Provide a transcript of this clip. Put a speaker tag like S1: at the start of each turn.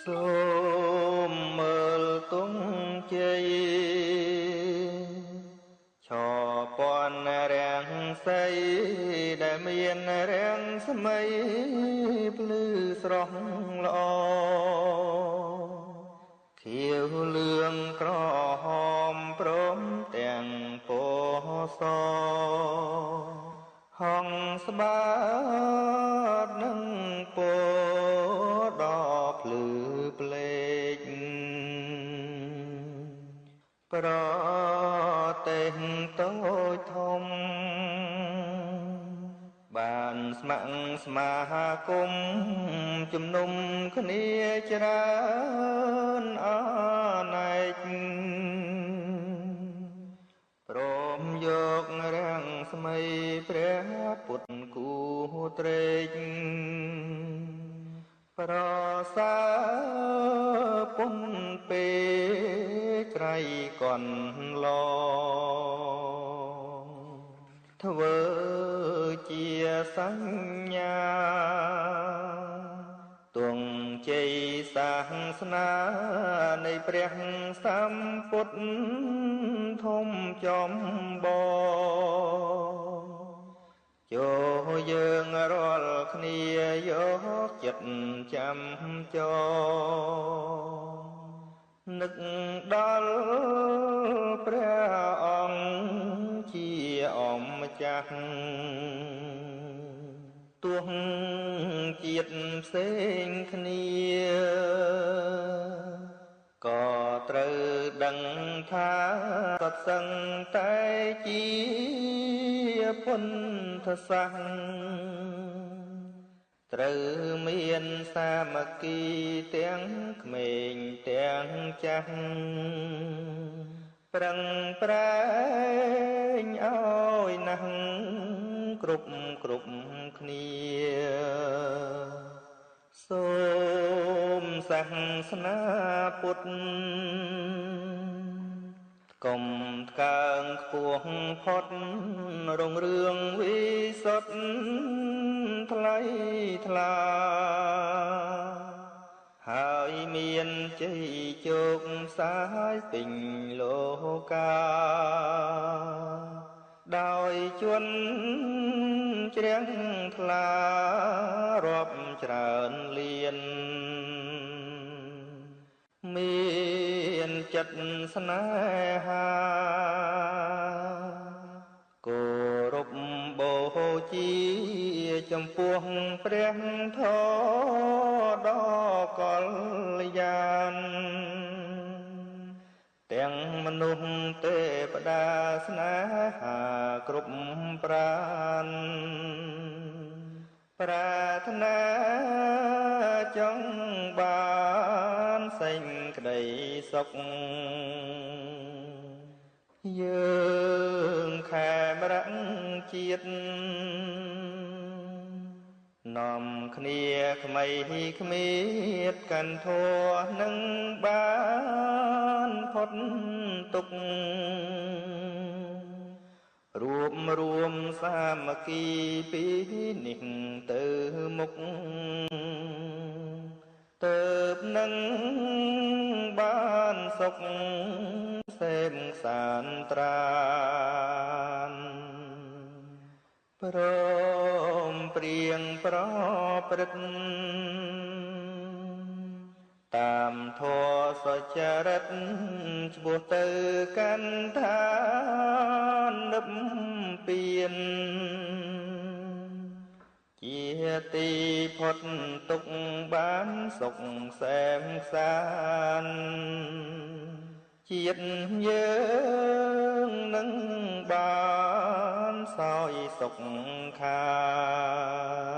S1: សូមមើលទងជ័យឆពនរាំងសីដែលមានរាំងស្មីភ្លឺស្រស់ល្អខៀវលឿងក្រហមព្រមទាំងពណ៌សហងស្បាតនឹងពណ៌ដ៏ភ្លឺផ្លេកប្រទេសតូចធំបានស្ម័គ្រស្មាគមជំនុំគ្នាច្រើនអនេកព្រមយករាំងស្មីព្រះពុទ្ធគូត្រេកប្រសើរពុនពេក្រៃកន្លងធ្វើជាសញ្ញាទងជ័យសាសនានៃព្រះសម្ពុទ្ធធំចំបងចូលយើងរាល់គ្នាយកចិត្តចាំចងនឹកដល់ព្រះអង្គជាអម្ចាស់ទោះជាតិផ្សេងគ្នាក៏ត្រូវដឹងថាសត្វសឹងតែជាពុទ្ធសាសន៍ត្រូវមានសាមគ្គីទាំងក្មេងទាំងចាស់ប្រឹងប្រែងឲ្យណាស់គ្រប់គ្រប់គ្នាសូមសាសនាពុទ្ធកុំថ្កើងខ្ពស់ផុតរុងរឿងវិសុទ្ធថ្លៃថ្លាហើយមានជ័យជោគសាយពេញលោកាដោយជនជ្រះថ្លារាប់ច្រើនលានមានចិត្តស្នេហាគោរពបូជាចំពោះព្រះធម៌ដ៏កល្យានទាំងមនុស្សទេវតាស្នេហាគ្រប់ប្រាណប្រាថ្នាចង់បានសេចក្តីសុខយើងខេមរៈជាតិនាំគ្នាក្មីក្មៀតកាន់ធម៌នឹងបានផុតទុក្ខរួមរួមសាមគ្គីពីនេះទៅមុខទៅនឹងបានសុខសេមសានត្រានព្រមព្រៀងប្រព្រឹត្តតាមធម៌សុចរិតឆ្ពោះទៅកាន់ឋាននិព្វានជាទីផុតទុក្ខបានសុខសែមសានជាតិយើងនឹងបានសោយសុខខា